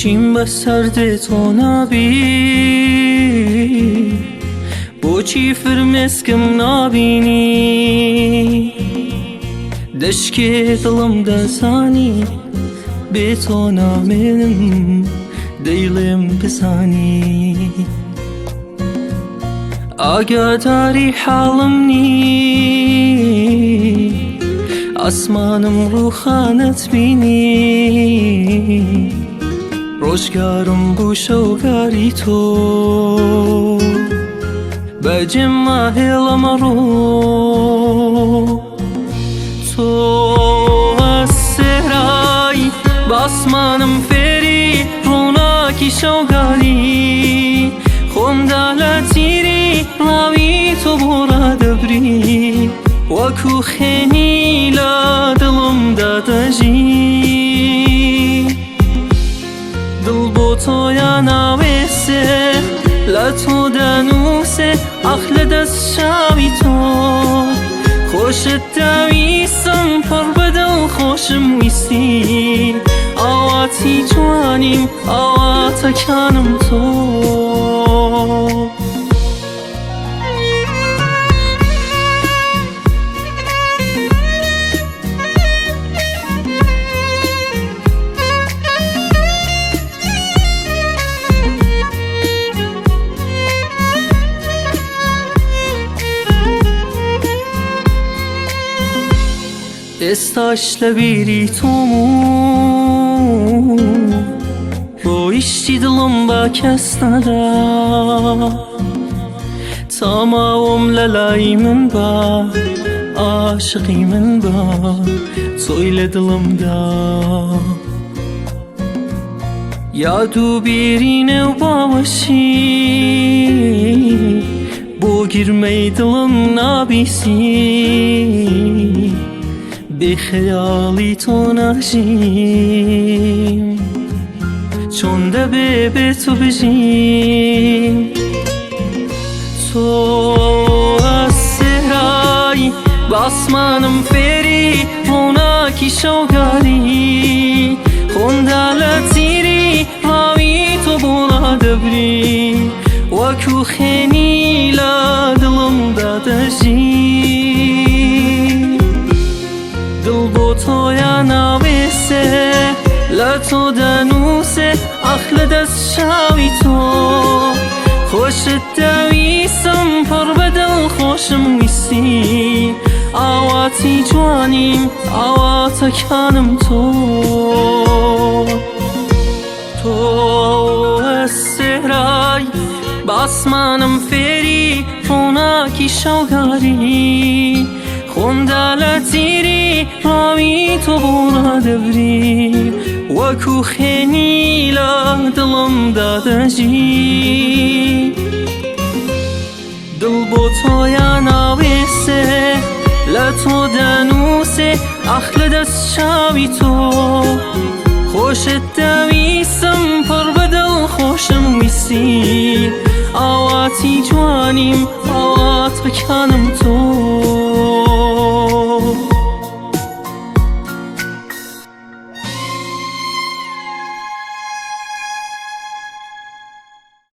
چیم بەسەر دێ تۆ نابی، بۆچی فرمێسکم نابینی؟ دەشکێ دڵم دەزانی بێ تۆ نامێنم، دەیڵێم بزانی. ئاگاداری حاڵم نی، ئاسمانم ڕووخانەت بینی، ڕۆژگارم بوو شەوگاری تۆ، بەجێم ماهێڵەمە ڕۆ. تۆ ئەسێرای باسمانم فێری ڕووناکی شەوگاری، خۆمدا لە تیری ڕاوی تۆ بۆ ڕادەبری، وەکو خێنی لە دڵمدا دەژی. دڵ بۆ تۆیا ناوێسێ، لە تۆ دەنووسێ، ئاخ لە دەست چاوی تۆ. خۆشت دەویستم پڕ بەدڵ، خۆشم ویستی، ئاواتی جوانیم، ئاواتەکانم تۆ. ئێستاش لە بیری تۆم و ڕۆیشتی دڵم بە کەس نەدا، تاماوم لە لای من بە، عاشقی من بە، تۆی لە دڵمدا. یاد و بیری نێو باوەشی بۆ گرمەی دڵم نابیسی، بێخەیاڵی تۆ ناژیم، چۆن دەبێ بێ تۆ بژیم؟ تۆ ئەسێرای باسمانم فێری ڕووناکی شەوگاری، خۆمدا لە تیری ڕاوی تۆ بۆ ڕادەبری، وەکو خێنی لە دڵمدا دەژی. دڵ بۆ تۆیا ناوێسێ، لە تۆ دەنووسێ، ئاخ لە دەست چاوی تۆ. خۆشت دەویستم پڕ بەدڵ، خۆشم ویستی، ئاواتی جوانیم، ئاواتەکانم تۆ. تۆ ئەسێرای باسمانم فێری ڕووناکی شەوگاری، خۆمدا لە تیری ڕاوی تۆ بۆ ڕادەبری، وەکو خێنی لە دڵمدا دەژی. دڵ بۆ تۆیا ناوێسێ، لە تۆ دەنووسێ، ئاخ لە دەست چاوی تۆ. خۆشت دەویستم پڕ بەدڵ، خۆشم ویستی، ئاواتی جوانیم،